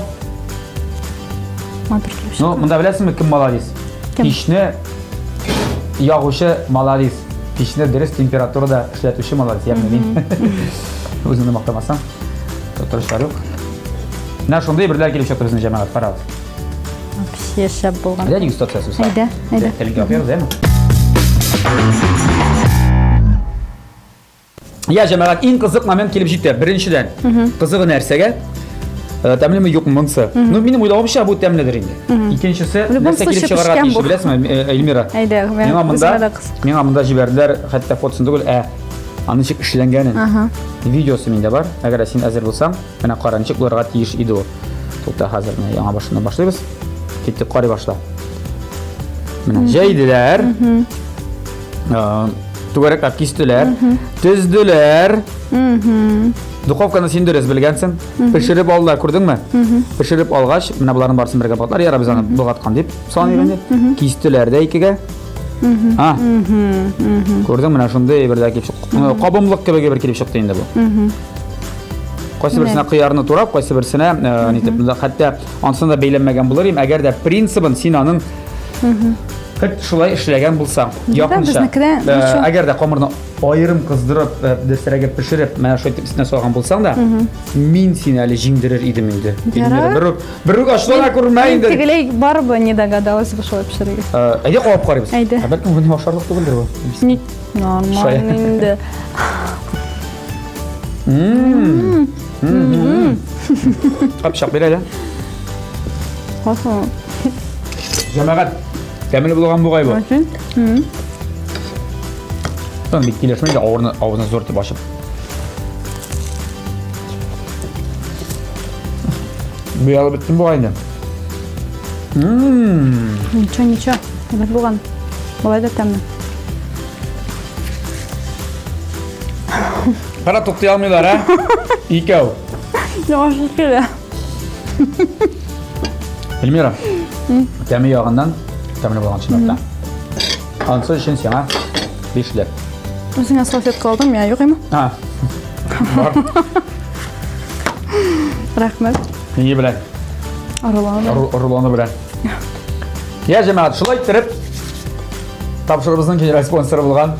Матур килеп чыккан. Ну, монда беләсеңме, кем молодец? Пичне ягучы молодец. Пичне дөрес температурада эшләтүче молодец, ягъни мин. Үзеңне мактамасаң, тырышлар юк. Менә шундый берләр килеп чыкты безнең җәмәгать, карагыз. Вообще шәп булган. Әйдә дегустациясе. Әйдә, әйдә. Тәлинкә алып әйме? Я, җәмәгать, иң кызык момент килеп җитте. Беренчедән, кызыгы нәрсәгә? Э, тәмлеме юкмы монысы? Ну, минем уйлавымча, бу тәмледер инде. Икенчесе, нәрсә килеп чыгарга тиеш, беләсеңме, э, Эльмира? Әйдә, миңа монда, миңа монда җибәрделәр, хәтта фотосын түгел, ә аны ничек эшләнгәнен. Видеосы миндә бар. Әгәр син әзер булсаң, менә кара, ничек булырга тиеш иде ул. Тукта, хәзер менә яңа башыннан башлыйбыз. Киттек, карый башла. Менә җәйделәр. Түгәрәкләп кистеләр, төзделәр. Духовканы син дөрес белгәнсең. Пешереп алдылар, күрдеңме? Пешереп алгач, менә боларның барысын бергә болгаттылар. Ярар, без аны болгаткан дип саныйк инде. Кистеләр дә икегә. А. Күрдең, менә шундый бер дә килеп чыкты. Кабымлык кебек бер килеп чыкты инде бу. Кайсы берсенә кыярны турап, кайсы берсенә э, нитеп, хәтта анысына да бәйләнмәгән булыр идем, әгәр дә принцибын син аның Хет шулай эшләгән булсаң, якынча. Э, әгәр дә камырны аерым кыздырып, э, дөресрәге пешереп, менә шулай итеп өстенә салган булсаң да, мин сине әле җиңдерер идем инде. Ярар. Бер бер үк ачлана күрмә инде. Мин тегеләй барыбер не догадалась бы шулай пешерергә. Э, әйдә кабып карыйбыз. Әйдә. Ә бәлкем моны ашарлык түгелдер бу. Нормально инде. Капчак бир әле. Касын. Җәмәгать, тәмле булган бугай бу. Тон бит килешми дә авызны авызны зур итеп ачып. Буялып беттем бугай инде. Ничего, ничего. Әйбәт булган. Болай да тәмле. Кара туктый алмыйлар, ә? Икәү. Яңа килә. Эльмира, тәме ягыннан тәмле булган чынлап та. Ансы өчен сиңа бишле. Үзеңә салфетка алдым, миңа юк име? А. Бар. Рәхмәт. Ни белән? Рулоны. Рулоны белән. Я, җәмәгать, шулай иттереп, тапшыруыбызның генераль спонсоры булган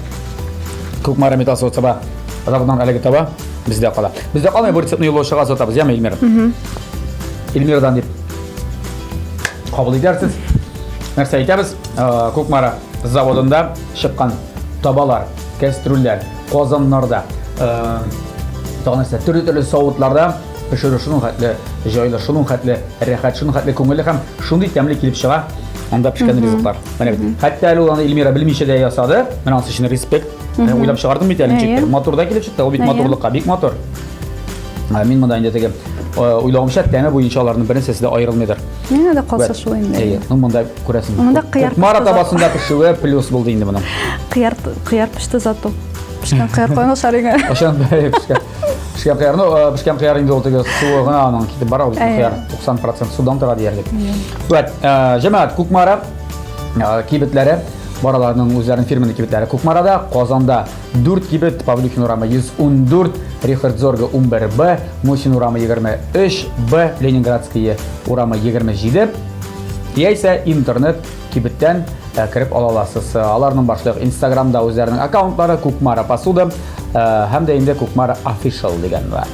Кукмара металл савыт-саба заводыннан әлеге таба бездә кала. Бездә калмый, бу рецептны юллаучыга озатабыз, яме, Эльмира? Эльмирадан дип кабул итәрсез. Нәрсә әйтәбез? Э, Кукмара заводында чыккан табалар, кәстрүлләр, казаннарда, э, тагын нәрсә, төрле-төрле савытларда пешерү шуның хәтле җайлы, шуның хәтле рәхәт, шуның хәтле күңелле һәм шундый тәмле килеп чыга анда пешкән ризыклар. Менә бит. Хәтта әле ул аны Эльмира белмичә дә ясады. Менә анысы өчен респект. Менә уйлап чыгардым бит әле ничектер. Матур да килеп чыкты. Ул бит матурлыкка бик матур. Мин монда инде теге уйлавымча тәме буенча аларның бернәрсәсе дә аерылмыйдыр. Миңа да калса шул инде. Әйе, ну монда күрәсең. Монда кыяр Кукмара табасында пешүе плюс булды инде моның. Кыяр кыяр пеште зато. Пешкән кыяр кайнар шарыңа. Кайчан пешкән? Пешкән кыяр, ну, э, пешкән кыяр инде ул теге суы гына аның китеп бара, ул кыяр 90% судан тора диярлек. Вәт, э, җәмәгать, Кукмара э, кибетләре, бар аларның үзләренең фирменный кибетләре. Кукмарада, Казанда 4 кибет, Павлюхин урамы 114, Рихард Зорга 11Б, Мусин урамы 23Б, Ленинградская урамы 27, яисә интернет кибеттән кереп ала аласыз. Аларның башлык Инстаграмда үзләренең аккаунтлары Кукмара Посуда һәм дә инде Кукмара Official дигән бар.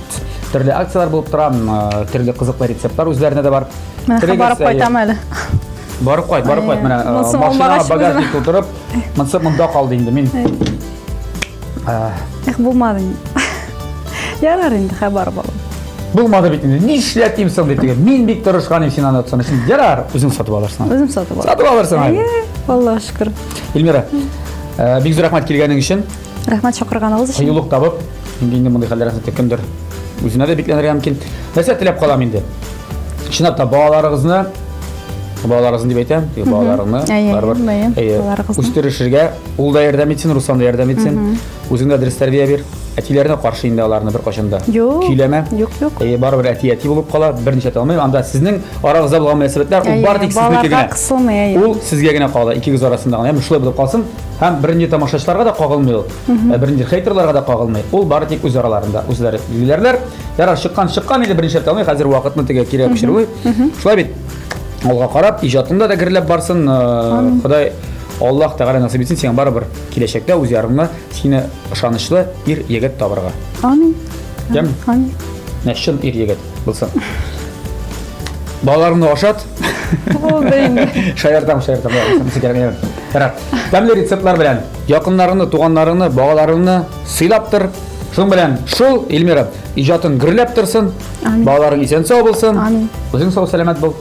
Төрле акцияләр булып тора, төрле кызыклы рецептлар үзләренә дә бар. Менә барып кайтам әле. Барып кайт, барып кайт. Менә машинага багажник тутырып, монысы монда калды инде. Мин Эх, булмады инде. Ярар инде, хә барып алам. Булмады бит инде. Нишләтим соң дип теге. Мин бик тырышкан идем син аны отсын өчен. Ярар, үзең сатып алырсың. Үзем сатып алам. Сатып алырсың. Әйе, Аллаһ шөкер. Эльмира, бик зур рәхмәт килгәнең өчен. Рәхмәт чакырганыгыз өчен. Кыюлык табып, инде инде мондый хәлләр кемдер үзенә дә бикләнергә мөмкин. Нәрсә теләп калам инде? Чынлап та балаларыгызны балаларыгызны дип әйтәм, теге балаларыңны барыбер үстерешергә ул да ярдәм итсен, Руслан да ярдәм итсен. Үзең дә дөрес тәрбия бир. Әтиләренә каршы инде аларны беркайчан да. Юк. Көйләмә. Юк, юк. Әйе, барыбер әти әти булып кала, берничә алмыйм. Анда сезнең арагызда булган мөнәсәбәтләр ул бары тик сезнеке генә. Кысылмый, әйе. Ул сезгә генә кала, икегез арасында гына. Ягъни шулай булып калсын. Һәм бернинди тамашачыларга да кагылмый ул. Бернинди хейтерларга да кагылмый. Ул бары тик үз араларында үзләре билгеләрләр. Ярар, чыккан чыккан инде берничә алмый. Хәзер вакытны теге кире күчерү. Шулай бит. Алга карап, иҗатында да гөрләп барсын. Ходай Аллаһ Тәгалә насыйп итсен сиңа барыбер киләчәктә үз ярыңны сине ышанычлы ир егет табырга. Амин. Яме? Амин. Менә чын ир егет булсын. Балаларыңны ашат. Булды инде. Шаяртам, шаяртам. Ярар. Тәмле рецептлар белән якыннарыңны, туганнарыңны, балаларыңны сыйлап тор. Шуның белән шул, Эльмира, иҗатын гөрләп торсын. Балаларың исән сау булсын. Амин. Үзең сау сәламәт бул.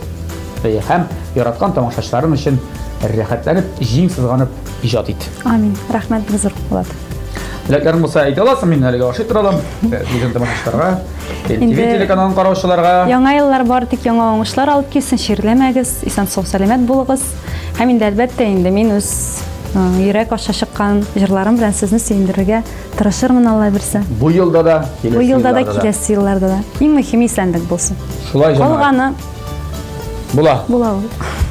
Һәм яраткан тамашачыларың өчен рәхәтләнеп, җиң сызганып иҗат ит. Амин. Рәхмәт бик зур, Булат. Теләкләрең булса әйтә аласың, мин әлегә ашый торалам. Үзең тамашачыларга, LTV телеканалын караучыларга. Яңа еллар бары тик яңа уңышлар алып килсен, чирләмәгез, исән сау сәламәт булыгыз. Һәм инде әлбәттә инде мин үз йөрәк аша чыккан җырларым белән сезне сөендерергә тырышырмын, Алла бирсә. Бу елда да, киләсе Бу елда да, киләсе елларда да. Иң мөһиме исәнлек булсын. Шулай җәмәгать. Калганы Була. Була ул.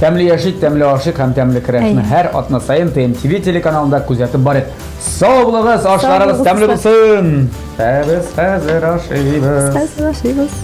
Тәмле яшик, тәмле ашыйк һәм тәмле көрәшне һәр атна саен ТМТВ телеканалында күзәтеп барыйк. Сау булыгыз, ашларыгыз тәмле булсын. Ә без хәзер ашыйбыз. Хәзер ашыйбыз.